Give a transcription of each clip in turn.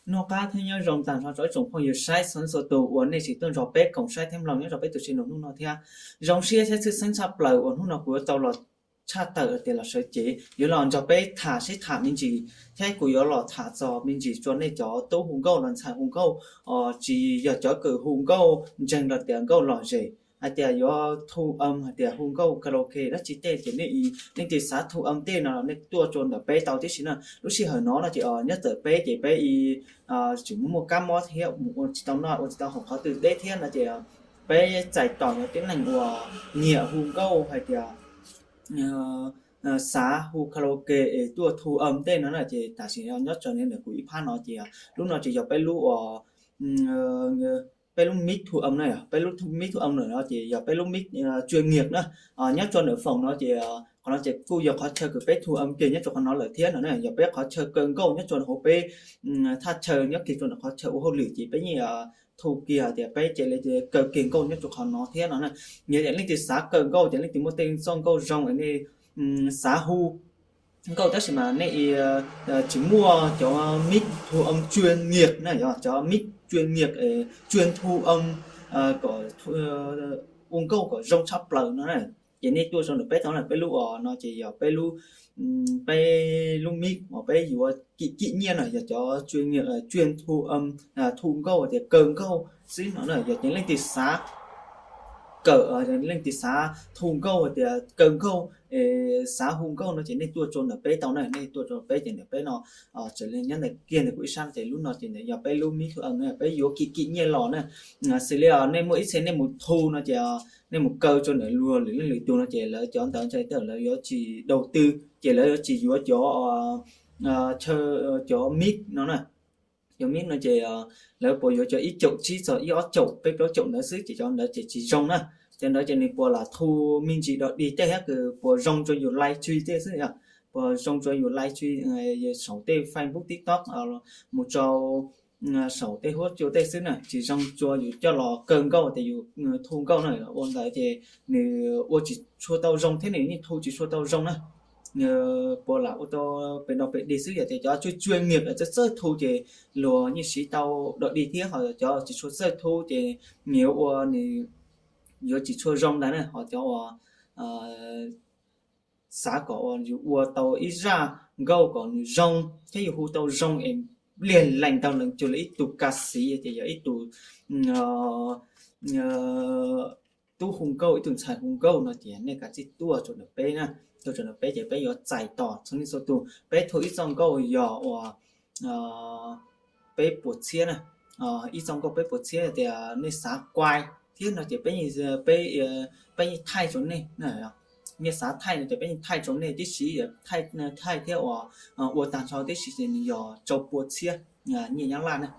Noj qab thiab nyob zoo tag nrho rau ib tsoom phooj ywg saib txhua leej txhua tus uas nej tseem tuaj nrog peb koom saib thiab mloog nyob rau peb tus channel hnub no thiab. Zoo siab thiab tshwj xeeb tshaj plaws uas hnub no kuv yuav tau los tshaj tawm tias los sawv cev yuav los nrog peb tham sib tham me ntsis, thiab kuv yuav los tham txog me ntsis rau nej cov tub hu nkauj los ntxhais hu nkauj, tsis yog cov kws hu nkauj ntseeg los tias nkauj lom zem, hais tias yuav thu âm hais tias hu nkauj karaoke dab tsi tej ces nej leej twg xav thu âm tej no nej tuaj rau ntawm peb tau tib si na. Lub sij hawm no no ces nyob ntawm peb ces peb tseem muaj kab mob thiab mus ua tsis tau noj ua tsis tau haus qhov twg deb thiab no ces peb txais tos cov tib neeg uas nyiam hu nkauj hais tias xav hu karaoke es tuaj thu âm tej no na ces tam sim no nyob tsawg ntawm kuv ib phab no ces lub no ces yog peb lub uas peb lub mic thu âm na, peb lub mic thu âm no ces yog peb lub mic chuyên nghiệp na. Nyob rau ntawm phòng no ces qhov no ces kuj yog qhov chaw kws peb thu âm kiag nyob rau qhov no lawm thiab no na, yog peb qhov chaw kaw nkauj nyob rau hauv peb thaj chaw nyob kiag rau ntawm qhov chaw ua hauj lwm ces peb yeej thu kiag tias peb ces li kaw kiag nkauj nyob rau qhov no thiab no na. Yog tias leej twg xav kaw nkauj ces leej twg muaj tej txoj nkauj zoo nej xav hu nkauj tab sis mas nej tsis muaj cov mic thu âm chuyên nghiệp na, yog cov mic chuyên nghiệp chuyên thu âm kom ua nkauj kom zoo tshaj plaws no na, ces nej tuaj rau ntawm peb tau na. Peb lub uas no ces yog peb lub, peb lub mic uas peb yuav kim kim nyiaj no yog cov chuyên nghiệp chuyên thu âm, thu nkauj tias kaw nkauj xwb no na. Yog tias leej twg xav kawm, leej twg xav thu nkauj tias kaw nkauj, xav hu nkauj no ces nej tuaj rau ntawm peb tau na, nej tuaj rau peb ces ntawm peb no tseem li nyob ntawm kiag ntawm kuv ib sab ces lub no ces yog peb lub mic thu âm no peb yuav kim kim nyiaj los na. Xws li nej muaj ib txhia nej mus thu no ces nej mus kaw rau ntawm luag lwm leej lwm tus no ces lawv cov ntawd ntshe lawv yuav tsis đầu tư ces lawv yuav tsis yuav cov chaw, cov mic no na. Cov mic no ces lawv puas yuav cov ib caum tsib txog ib ob caum peb plaub caum ntawd xwb ces cov ntawd ces tsis zoo na. Cov ntawd ces nws puas lam thu me ntsis dog dig tej thiab kws puas zoo rau yus live stream tej xwb yog, puas zoo rau yus live stream saum tej Facebook TikTok mus rau saum tej huab cua tej xwb na, tsis zoo rau yus coj los kaw nkauj tias yus thu nkauj na. Ua ntawd ces nws ua tsis tshua tau zoo thiab nws yeej thu tsis tshua tau zoo na. Puas lam ua tau pes dog pes dig xwb, yog tias cov chuyên nghiệp txawj txawj thu ces luag yeej siv tau dog dig thiab, ho cov tsis tshua txawj thu ces nws yuav ua nws yuav tsis tshua zoo ntawd na. Ho cov uas xav kom uas yus ua tau ib zaj nkauj kom nws zoo thiab yus hu tau zoo es pliag lees tau lees cuag li ib tug ca sĩ ces yog ib tug tub hu nkauj ib tug ntxhais hu nkauj no ces nej kav tsij tuaj rau ntawm peb na. Tuaj rau ntawm peb ces peb yuav txais tos txhua leej txhua tus, peb thu ib txoj nkauj yog uas peb puas txhiab na, ib txoj nkauj peb puas txhiab tias nej xav kuaj thiab no ces peb, peb yeej thaij rau nej, nej xav thaij no ces peb yeej thaij rau nej tib si, thaij thiab uas ua tag nrho tib si ces nws yog rau pua txhiab nyiaj Nyab Laj na.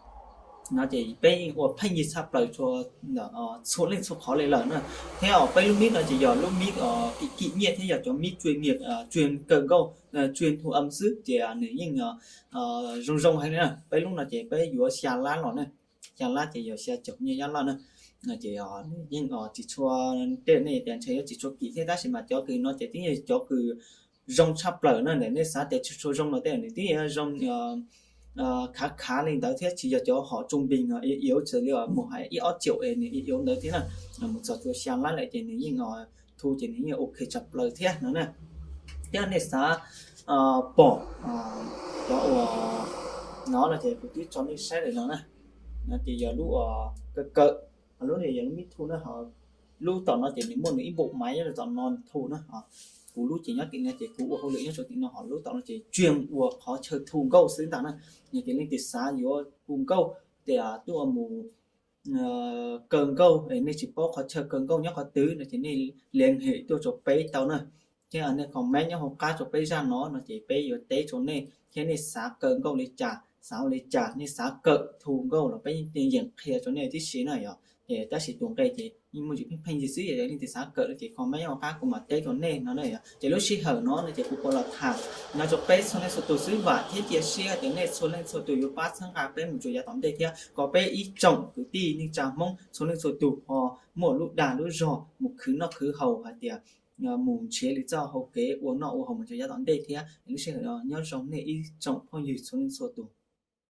No ces peb yeej ua pheej yig tshaj plaws txhua leej txhua qhov li lawm na. Thiab peb lub mic no ces yog lub mic kim kim nyiaj thiab yog cov mic chuyên nghiệp chuyên kaw nkauj chuyên thu âm xwb ces nws yeej zoo zoo heev na. Peb lub no ces peb yuav xya lab los na, xya lab ces yog xya caum nyiaj Nyab Laj na. Ces nws yeej tsis tshua, tej nej tias ntshe yuav tsis tshua kim thiab tab sis mas cov kws no ces twb yog cov kws zoo tshaj plaws na. Nej xav tias tsis tshua zoo los tej nws twb zoo khav khav li ntawd thiab tsis yog cov hom trung bình no, yếu xws li mus hais ib ob triệu es nws yếu ntawd thiab na. Mus txog rau xya lab lawm ces nws yeej thu ces nws yeej ok tshaj plaws thiab no na. Thiab nej xav pom cov uas no no ces kuv twb tso nej saib lawm no na. No ces yog lub uas kaw kawm, lub no yog lub mic thu na, ho lub tom no ces nws muaj nws ib npum maiv nyob rau tom no thu na. Kuv lub ces nyob tim no ces kuv ua hauj lwm nyob rau tim no, ho lub tom no ces chuyên ua qhov chaw thu nkauj xwb ntag na. Yog tias leej twg xav yuav hu nkauj tias tuaj mus kaw nkauj es nej tsis paub qhov chaw kaw nkauj nyob qhov twg no ces nej liên hệ tuaj rau peb tau na. Thiab nej comment nyob hauv qab rau peb zaj no no ces peb yuav teb rau nej thiab nej xav kaw nkauj li cas, xav ua li cas, nej xav kawm thu nkauj los peb yeej qhia rau nej tib si na yog. Tab sis tus nqe ces yeej muaj ntsis pheej pheej yig xwb, yog leej twg xav kawm no ces comment nyob hauv qab kuv mam teb rau nej no na yog. Ces lub sij hawm no no ces kuv puas los tham no rau peb txhua leej txhua tus xwb, vam thiab cia siab tias nej txhua leej txhua tus yuav pab txhawb nqa peb mus rau yav tom ntej thiab kom peb ib tsoom kwv tij neej tsa Hmoob txhua leej txhua tus ho muaj lub dag lub zog mus khwv noj khwv haus hais tias mus nrhiav li txoj hau kev ua noj ua haus mus rau yav tom ntej thiab. Lub sij hawm no nyob zoo nej ib tsoom phooj ywg txhua leej txhua tus.